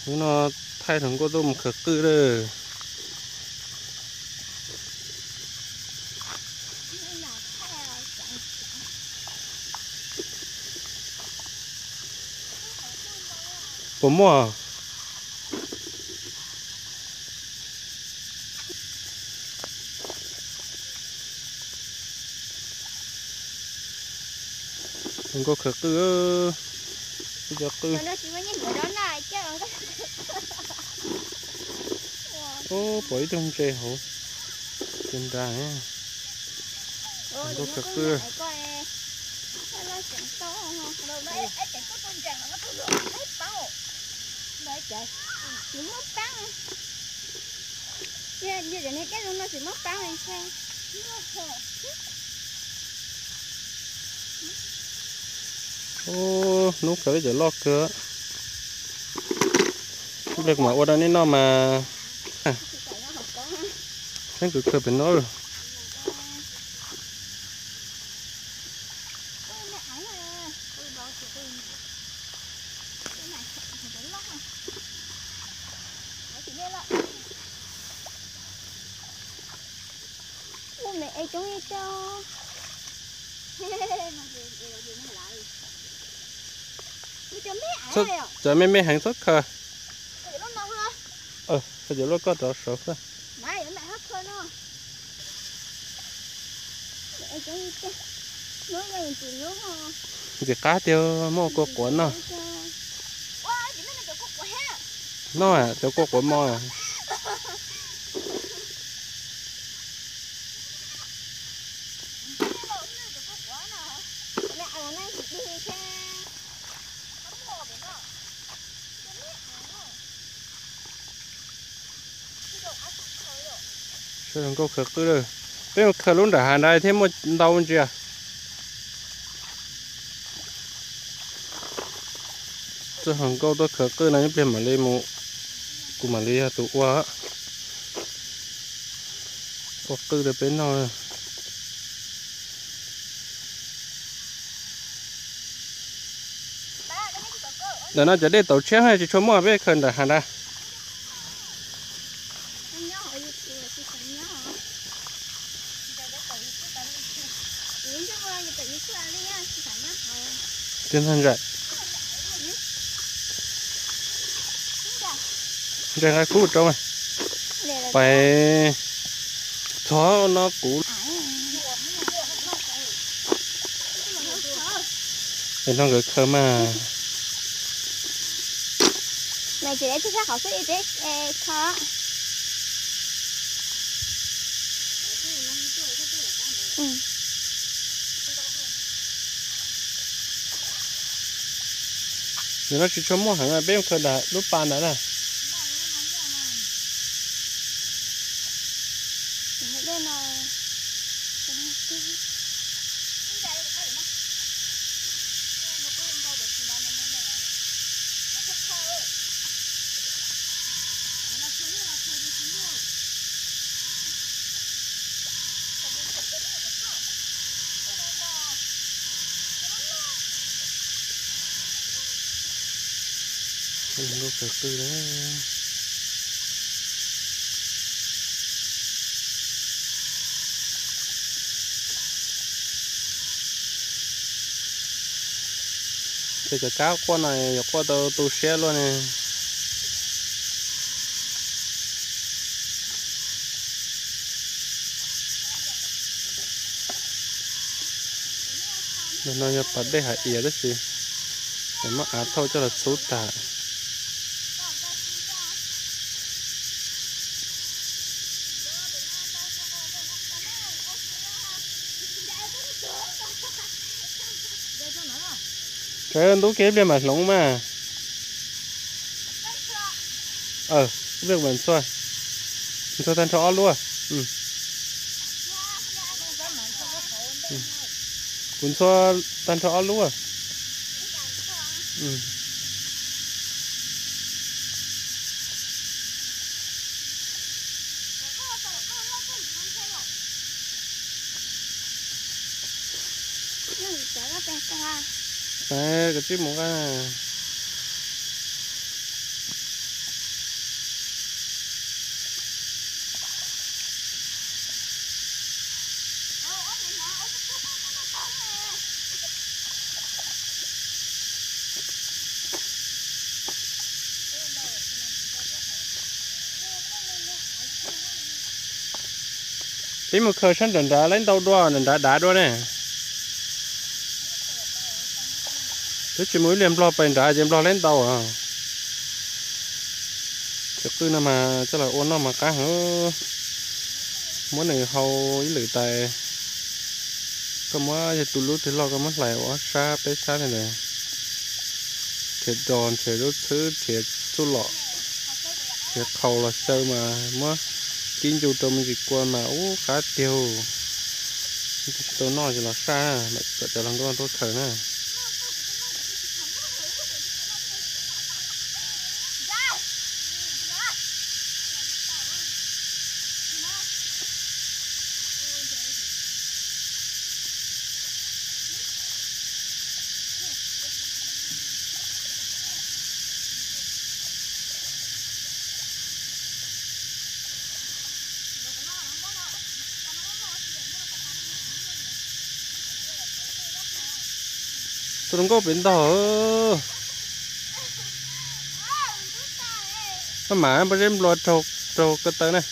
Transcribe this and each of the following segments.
Hnub no thaij hluas nkauj tuaj mus khaws qwj lawm. Puas muaj? Hluas nkauj khaws qwj, ib co qwj. Ub, pom ib tug ntses hauv ces nrad. Hluas nkauj khaws qwj. Ub, hnub khaws li cov loj kawg. Ib pliag kuv mam ua rau nej noj mas. Saib kuv khaws pem no. Cov me me heev txhob khaws. Khaws cov loj koj rov saud xwb. Ntxim qab tiag, muab ua kua quav noj. Noj cov kua quav mos. Saib hluas nkauj khaws qwj lawm. Peb mus khaws lub nram hav ntawd thiab muaj ntau ntsia. Txoj hluas nkauj tuaj khaws qwj no ib pliag mam li mus, kuv mam li yog tus ua, ua qwj rau peb noj. Ntawm no cov dej tauv tshiab tsis tshua muaj, peb khaws nram hav ntawd. Tig ntag ntsaim. Ntsaim nqa kub rau mas. Pais txog no kuv. Es no nkawd khaws mas. Nws no tsis tshua muaj heev, peb mus khaws nram lub pas ntawd na. Nkauj khaws qwj na. Ces cov kab quaj no yuav quaj tau tu siab luaj ne. Ntawm no yog pas dej hav iav tab sis muab av thauj coj los txhub tag. Tsam ntub kiag ib pliag mam hloov mas. Ib pliag mam ntxhua, ntxhua tag nrho ob lub. Kuv ntxhua tag nrho ob lub. Kav tsij mus nqa. Peb mus khaws sab nram nrad laib ntau dua, nram nrad dav dua ne. Twb tsis mus ib liag nplog pais nrad ces nplog laib ntau. Khiav qwj no mas coj los ua noj mas qab heev. Muab nws hau ib lwm tais, koj muab yog tus lub twg loj koj muab hlais ua ob sab peb sab li ntawd. Nrhiav dos, nrhiav lub txhwb, nrhiav txuj lom, nrhiav qhaus los xyaw mas muab kib ncu rau me ntsis kua mas ub qab tiag. Tsis tau noj ces los saj na, kom cov hluas nkauj tuaj khaws na. Tus hluas nkauj pem ntog. Maj mam pob zeb nplua raug ko taw na.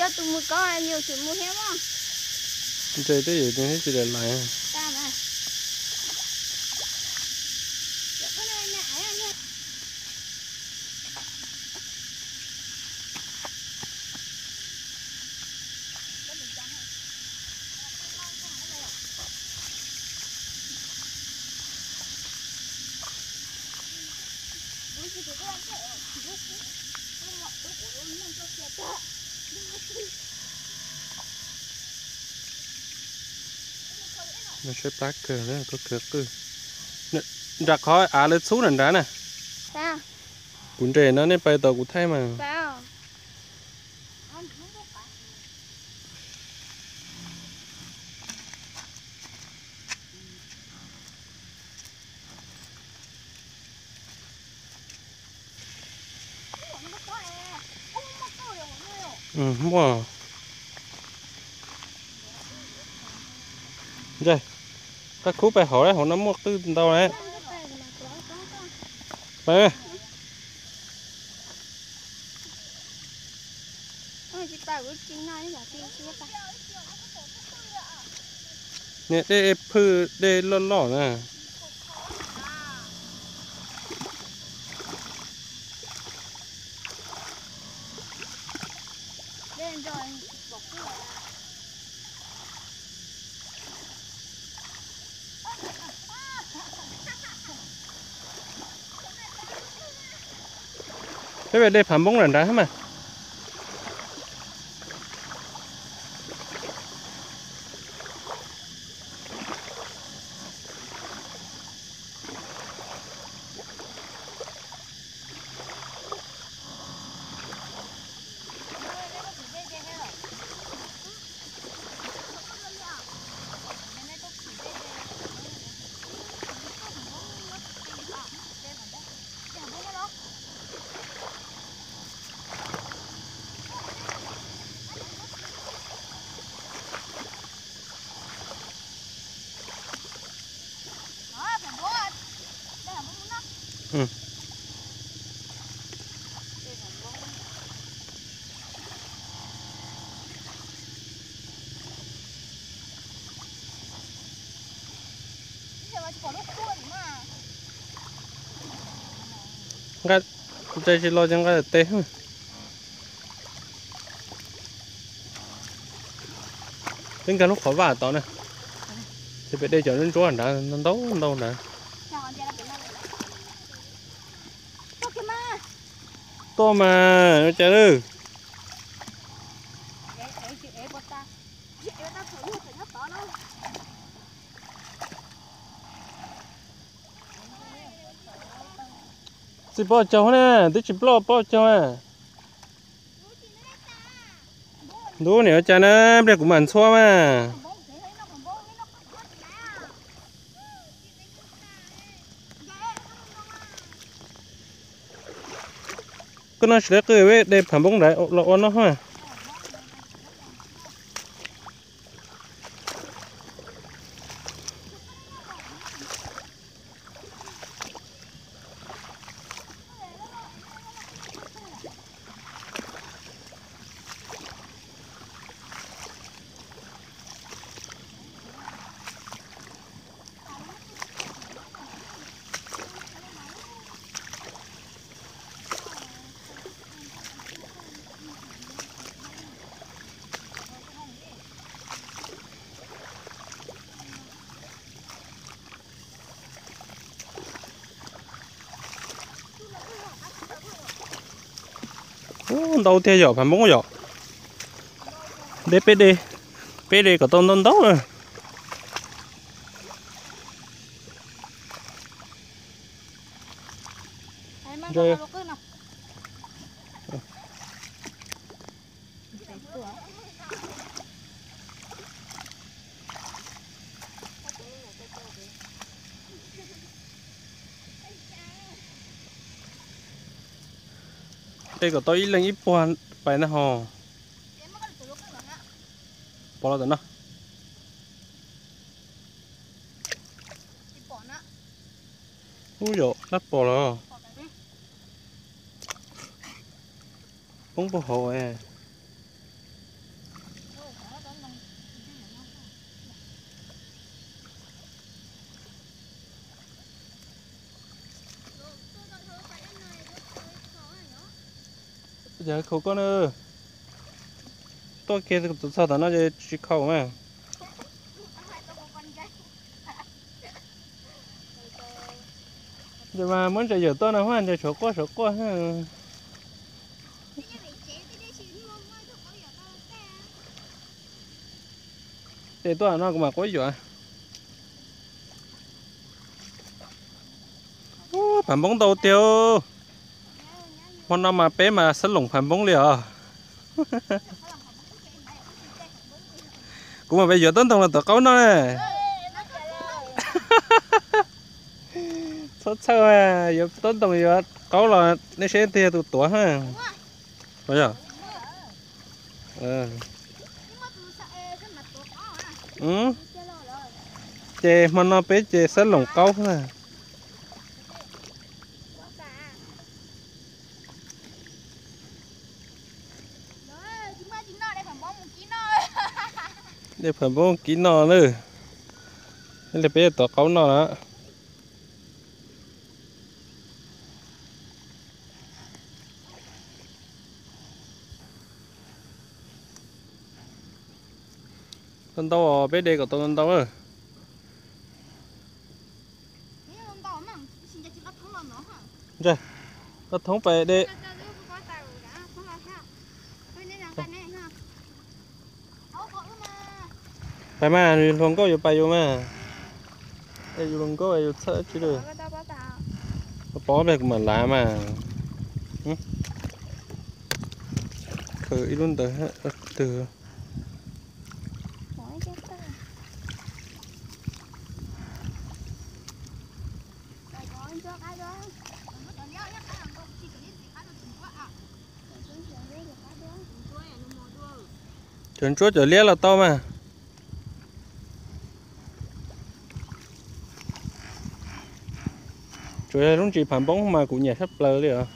Yog tus mus kov yus tseem mus thiab mog. Ntshe twb yus thiab tsis lawm lawm. Nws saib plab kawg, koj khwv qwj. Nram qhov av lawv txhub nram nrad na. Kuv nres no nej pais tau kuv thaij mas. Muaj. Ntag, koj khub pais hauv, hauv no muaj qwj ntau na. Niag dej phwj dej loj loj na. Peb pem dej phav npoob nram nrad mas. Nqa, ntshe tsis los ces nqa tes. Peb nkag lub qhov vaj tod na. Ces pem dej cov ntsuab ntsuab nrad ntau ntau nrad. Tuaj mas, ua cas lawm? Tsis pom caug na, twb tsis ploj pom caug na. Ntub, niam ua cas na, pliag kuv mam ntxhua mas. Koj noj tsis tau qwj, de phav npoob ntawd los ua noj ha. Ub, ntau tiag yom, phav npoob yom. De peb de, peb de kom tau ntau ntau na. De kom tau ib leeg ib puag pais na ho. Pom los tam no. Ub, yom, dab pom los. Poob puag hauv. Yog khaus koj na. Tuaj kiag txog tom no ces tsis khaus mas. Ces mas muab ntses yawm tuaj no mas ntses tshuav quaj tshuav quaj. Ces tuaj no kuv mam quab yuam. Ub, phav npoob ntau tiag. Hmo no mas peb mas xab loom phav npoob li os. Kuv mam pes yuav tob ntoos los tuav qaub noj na. Txhob txhawj, yuav tob ntoos yuav qaub los nej saib twg yog tus tuav ha. Yog. Ces hmo no peb ces xab loom qaub na. De phav npoob kiv no na. Li peb tuav qaub noj na. Tau ntau os, peb de kom tau ntau ntau. Ntshe koj thoob pais de. Pais mas, hluas nkauj yuav pais yus mas. Es yus hluas nkauj yus txhawj tsi lawm. Pov pliag kuv mam lav mas. Khaws ib lub ntawd twg. Cov ntsuab cov liab los tau mas. Tsuas yog lub ntsis phav npoob mas kuv nyiam sab plaws li os.